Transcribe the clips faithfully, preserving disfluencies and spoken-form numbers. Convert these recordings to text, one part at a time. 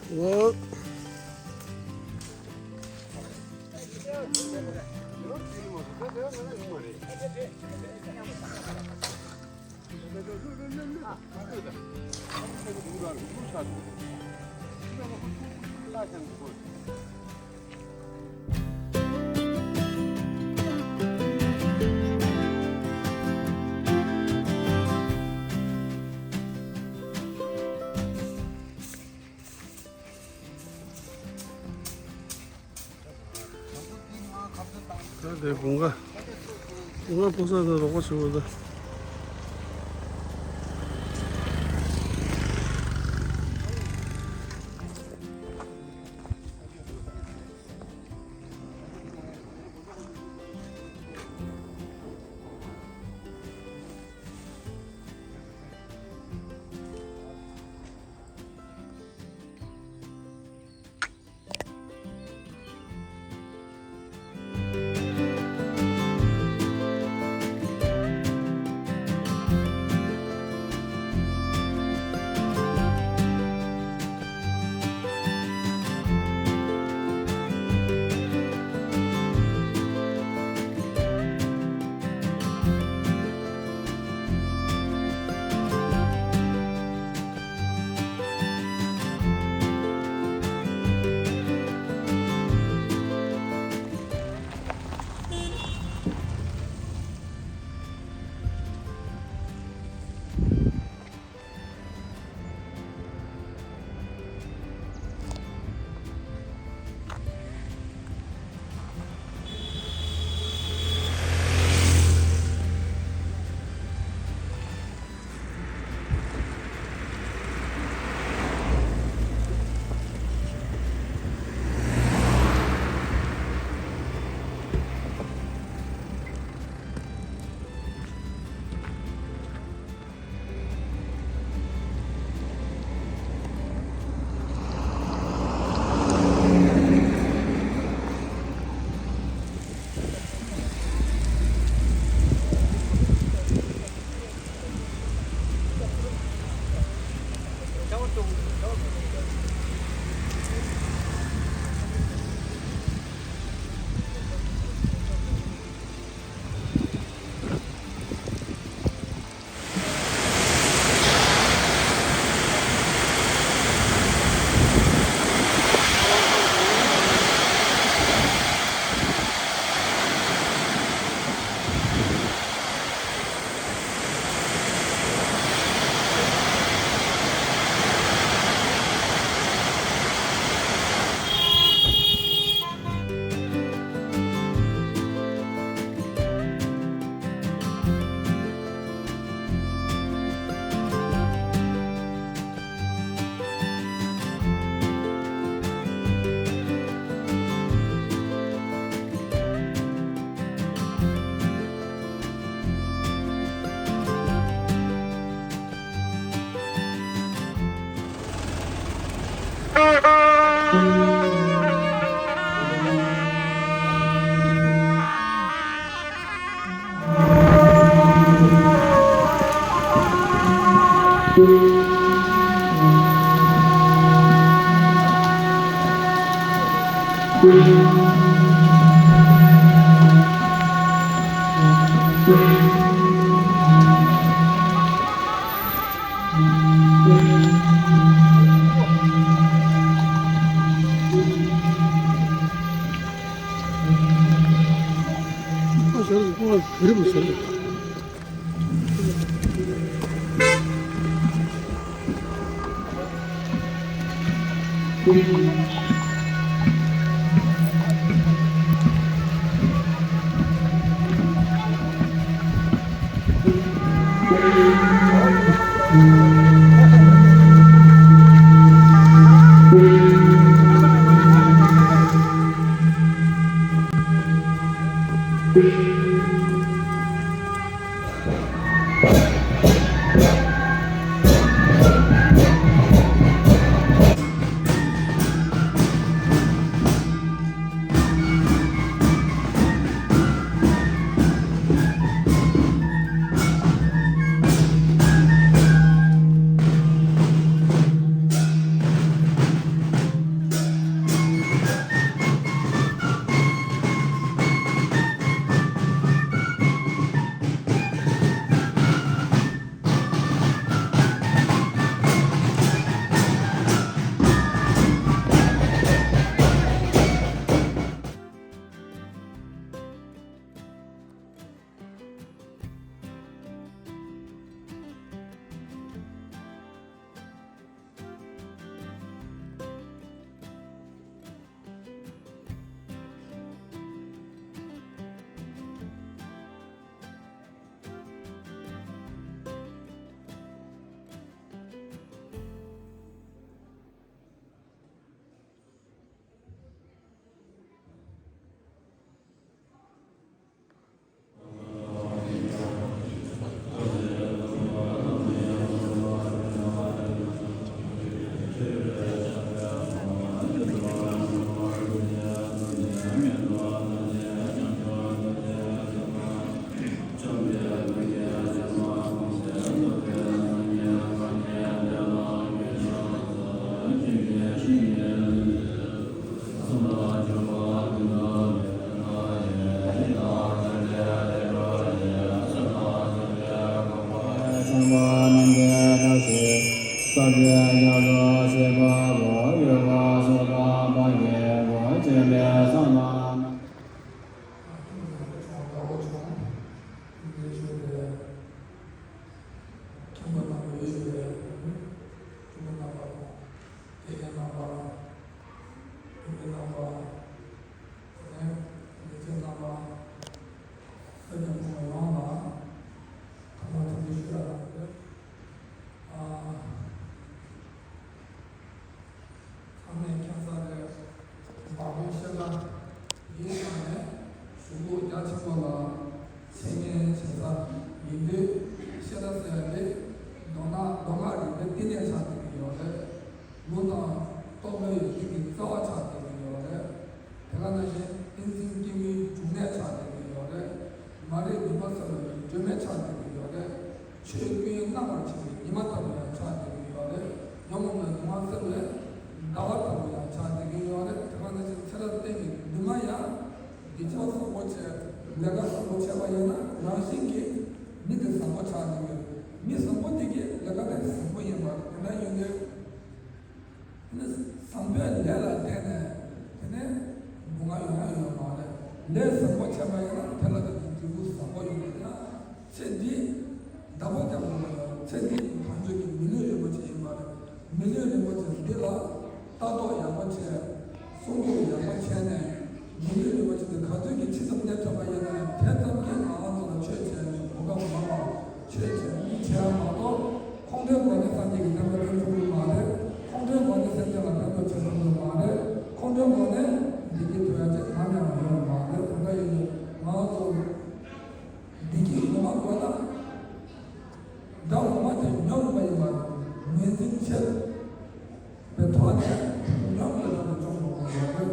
ཨོ། ད་དེ་དགུན་ཁ། དགུན་ཁ་ཕོ་གསར་དང་རོགས་པ་བྱེད་དགོས་ད། ནམ་མཁའི་སྟོབས་ཀྱིས། ས་གཞི་རྒྱ་མཚོ་ཞེས་པ་པོ། ཡུལ་ལ་སོགས་པ་མ་ཡིན་པ་ཅན་པའི་ས་ན། ཨ་ནི་ལས་བྱེད་རྣམ་པ་ས་སྐྱ་ཁོངས་ཡོངས་ལ་ཐོག་མར་ཐུགས་རྗེ་ཆེ་ཞུ་ཡ་ལ་རེད། ཨ། ཚང་མས་མཁྱེན་གསལ་རེད། འབར་བའི་ཤེལ་དཀར་དེའི་ནང་ནས་གཞུང་ལུགས་རྒྱ་ཆེན་པོ་ལ་འཆད་ཉན་བྱེད་ས་ཡིན་དུས། ཤེལ་དཀར་ཟེར་ཡ་དེ་མདོ་སྔགས་མདོ་སྔགས་རིག་པའི་བསྟི་གནས་ཆགས་བསྡད་ཀྱི་ཡོད་རེད། ལུང་དང་རྟོགས་པའི་ཡོན་ཏན་གྱི་རྩ་བ་ཆགས་བསྡད་ཀྱི་ཡོད་རེད། དེ་ག་ནང་བཞིན་ཏིང་འཛིན་སྐྱེས་བུའི་འབྱུང་གནས་ཆགས་བསྡད་ཀྱི་ཡོད་རེད། མ་རིག་མུན་པ་སེལ་བའི་སྒྲོན་མེ་ཆགས་བསྡད་ཀྱི་ཡོད་རེད། ཆོས་ཀུན་སྣང་བར་བྱེད་པའི་ཉི་མ་ལྟ་བུ་ཡང་ཆགས་བསྡད་ཀྱི་ཡོད་རེད། ཉོན་མོངས་པའི་གདུང་བ་སེལ་བའི་ཟླ་བ་ལྟ་བུ་ཡང་ཆགས་བསྡད་ཀྱི་ཡོད་རེད། དེ་ག་ནང་བཞིན་ཚེ་རབས་གཏན་གྱི་འདུན་མ་ཡང་། འདི་ཆོས་བཟང་པོ་བྱས། ལས་ཀ་བཟང་པོ་བྱས་པ་ཡིན་ན་རང་བཞིན་གྱིས་མི་དེ་བཟང་པོ་ཆགས་ཀྱི་ཡོད། མི་བཟང་པོ་དེ་གི་ལས་ཀ་དེ་བཟང་པོ་ཡིན་པ་དེ་འདྲ་ཡོད་དུས། ནི་བཟང་པོའི་ལས་ལ་བརྟེན་ནས་དེ་ནས་སྡུག་བསྔལ་ཡོང་ཡ་ཡོད་མ་རེད། ལས་བཟང་པོ་བྱས་པ་ཡིན་ན་དེ་ལ་དེ་གི་འབྲས་བུ་བཟང་པོ་ཡོང་གི་ཡོད་ན། ཚེ་འདི་བདག་པོ་རྒྱག་དགོས་པ་ཡོད། ཚེ་འདི་གང་ཚོད་ཀྱི་མི་ལུས་རིན་པོ་ཆེ་ཡིན་པ་རེད། མི་ལུས་རིན་པོ་ཆེ་འདི་ལ་ལྟ་རྟོག་ཡག་པོ་བྱས། སྲུང་སྐྱོབ་ཡག་པོ་བྱས་ནས། མི་ལུས་རིན་པོ་ཆེ་འདི་ག་ཚོད་ཀྱི་ཕྱི་ཙམ་གནས་ཐུབ་པ་ཡིན་ན་ཡང་དེ་ཙམ་གྱིས་ང་རང་ཚོ་ལ་ཆོས་བྱས་ནས་གོ་སྐབས་མང་བ་ཆོས་བྱས་ནས་བྱས་མ་གཏོགས། ཁོང་ཁྲོའི་སྒོ་ནས་སངས་རྒྱས་ཀྱི་བསྟན་པ་བསྐྲུན་ཐུབ་ཀྱི་མ་རེད། ཁོང་ཁྲོའི་སྒོ་ནས་སེམས་ཅན་ལ་ཕན་ཐོགས་བྱེད་ཐུབ་ཀྱི་མ་རེད། ཁོང་ཁྲོའི་སྒོ་ནས་བདེ་སྐྱིད་ཐོབ་ཡ་ཅིག་ནམ་ཡང་ཡོད་མ་རེད། དེ་འདྲ་ཡིན་དུས་ང་ཚོ་བདེ་སྐྱིད་ངོ་མ་དགོས་ན། དགྲ་ངོ་མ་དེ་ཉོན་མོངས་པ་ཡིན་པ་ངོས་འཛིན་བྱེད་པའི་ཐོག་ནས་ཉོན་མོངས་པའི་དགྲ་ལ་སྐྱོབ་དགོས་པ་ཡོད་རེད།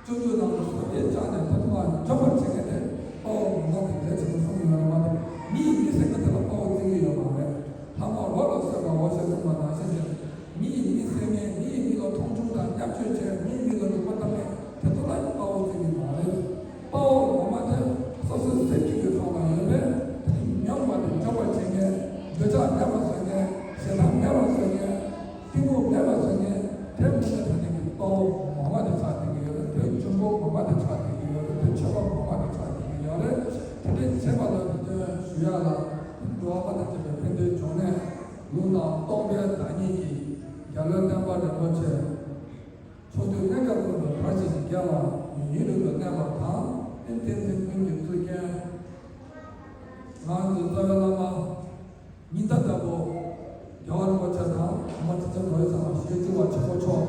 སྤྱོད་འཇུག་ནང་ལ་སངས་རྒྱས་བཅག་ནས་ད་ཐུབ་པ་འཇོམས་པར་བྱེད་མཁན་དེ་དཔའ་བོ་ངོ་མ་དེ་གལ་ཆེན་པོ་གསུངས་ཡོད་རེད་མ་གཏོགས། མི་ཡིས་མི་གསོད་མཁན་དེ་ལ་དཔའ་བོ་བརྩི་གི་ཡོད་མ་རེད། ལྷག་མ་རོ་ལ་གསོད་པའོ་ཞེས་གསུངས་པ་ནང་བཞིན་གྱི། མི་ཡིས་མི་གསོད་མཁན། མི་ཡིས་མི་ལ་མཐོང་ཆུང་དང་བརྙས་བཅོས་བྱས། མི་ཡིས་མི་ལ་ལུང་པ་བཏབ་མཁན་དེ་ཚོ་ལ་ཡང་དཔའ་བོ་བརྩི་གི་མ་རེད། དཔའ་བོ་ངོ་མ་དེ་སོ་སོའི་སེམས་རྒྱུད་ཀྱི་ཐོག་ལ་ཡོད་པས། དེ་ཉོན་མོངས་པ་དེ་འཇོམས་པར་བྱེད་མཁན། འདོད་ཆགས་མེད་པར་བཟོ་མཁན། ཞེ་སྡང་མེད་པར་བཟོ་མཁན། གཏི་མུག་མེད་པར་བཟོ་མཁན། དེ་མི་ལ་ད་ནི་གི་དཔའ་བོ་ངོ་མ་དེ་ཆགས་བསྡད་ཀྱི་ཡོད་རེད། དེ་འཇོན་པོ་ངོ་མ་དེ་ཆགས་བསྡད་ཀྱི་ཡོད་རེད། དེ་ཆོས་པ་ངོ་མ་དེ་ཆགས་བསྡད་ཀྱི་ཡོད་རེད། དེ་འདྲའི་བྱེད་པ་ལ་དེ་དོན་ཞུ་ཡ་ལ། འགྲོ་བ་པོ་ཐམས་ཅད་པའི་ཕན་བདེའི་འབྱུང་གནས། ལུང་དང་རྟོགས་པའི་བདག་ཉིད་ཀྱི་རྒྱལ་བའི་བསྟན་པ་རིན་པོ་ཆེ། ཕྱོགས་དུས་གནས་སྐབས་ཀུན་ཏུ་དར་ཞིང་རྒྱས་པ། ཡུན་རིང་དུ་གནས་པ་དང་། ཏན་ཏན་ཏན་ཀུན་གྱི་གཙུག་རྒྱན། ང་ཚོའི་རྩ་བའི་བླ་མ་ཉི་ཟླ་ལྟ་བུ་རྒྱལ་བ་རིན་པོ་ཆེ་དང་། གོང་མ་ཁྲི་ཆེན་རྡོ་རྗེ་འཆང་ཞེས་བྱ་བ་ཆེན་པོ་མཆོག་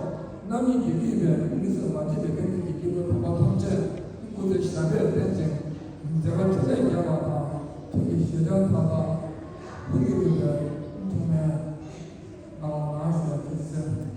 རྣམ་གཉིས་ཀྱིས་དབུས་པའི་མི་བསྐྱོད་མ་སྐྱེས་པའི་དཔལ་ལྡན་གྱི་སྐྱེས་བུ་དམ་པ་ཐམས་ཅད་སྐུ་ཚེ་ཞབས་པད་བརྟན་ཅིང་མཛད་པ་འཕྲིན་ལས་རྒྱས་པ་དང་། ཐུགས་ཀྱི་བཞེད་དོན་མཐའ་དག་ལྷུན་གྱིས་གྲུབ་པའི་ཐུགས་སྨོན་གནང་བ་ཞུ་ཡ་ཐུགས་སེམས།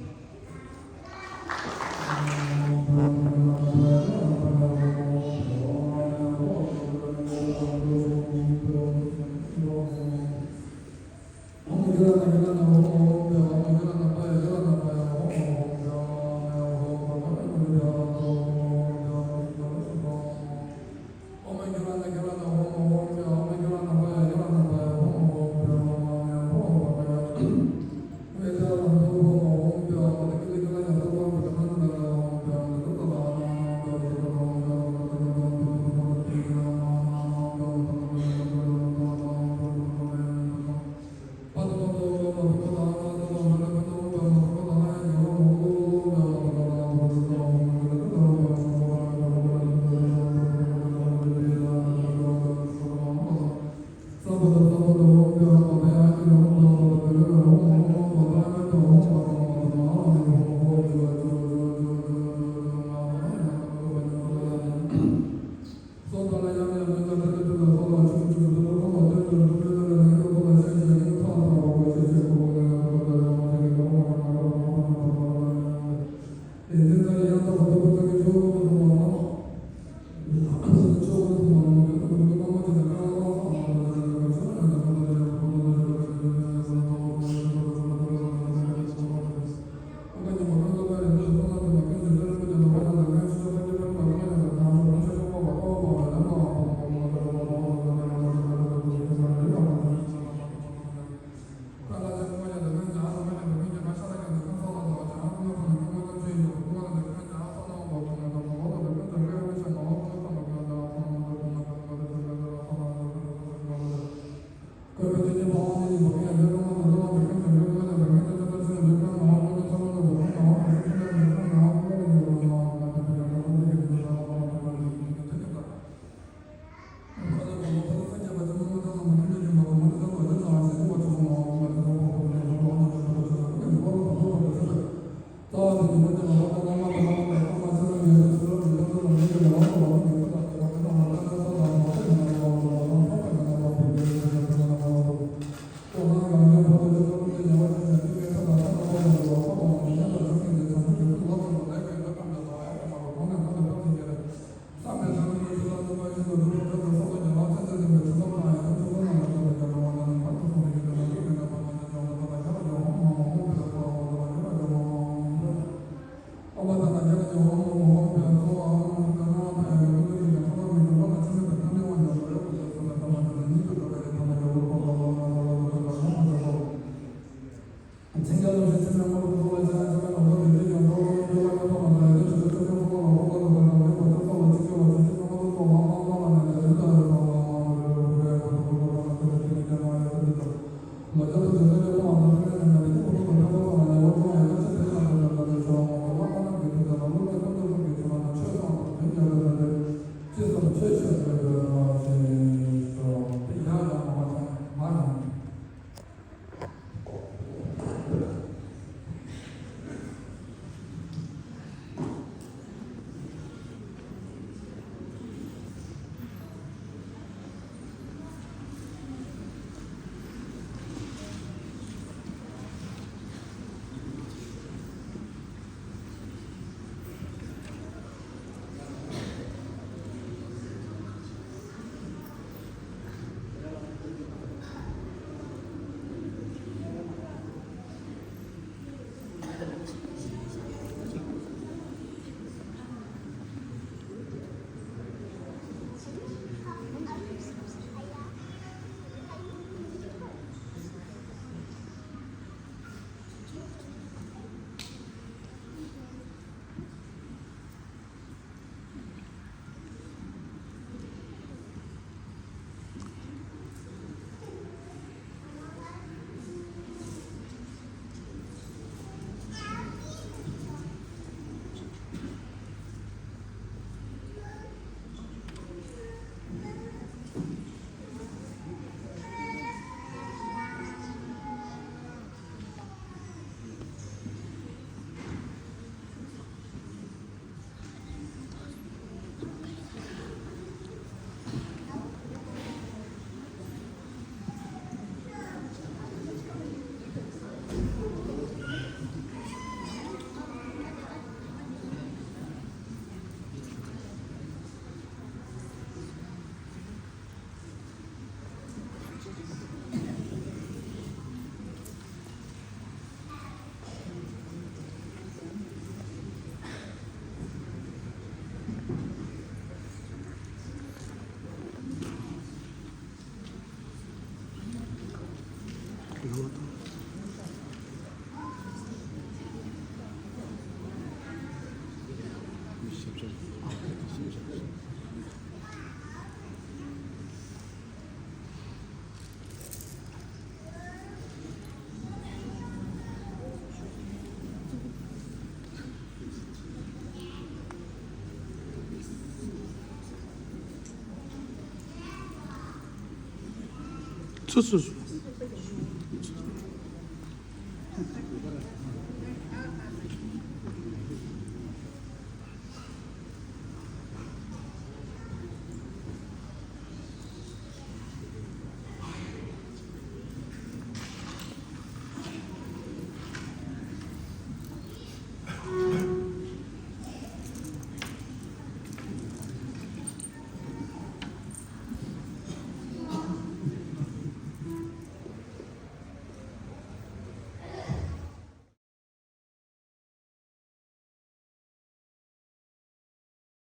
ཚུ་ཚུ་ཚུ།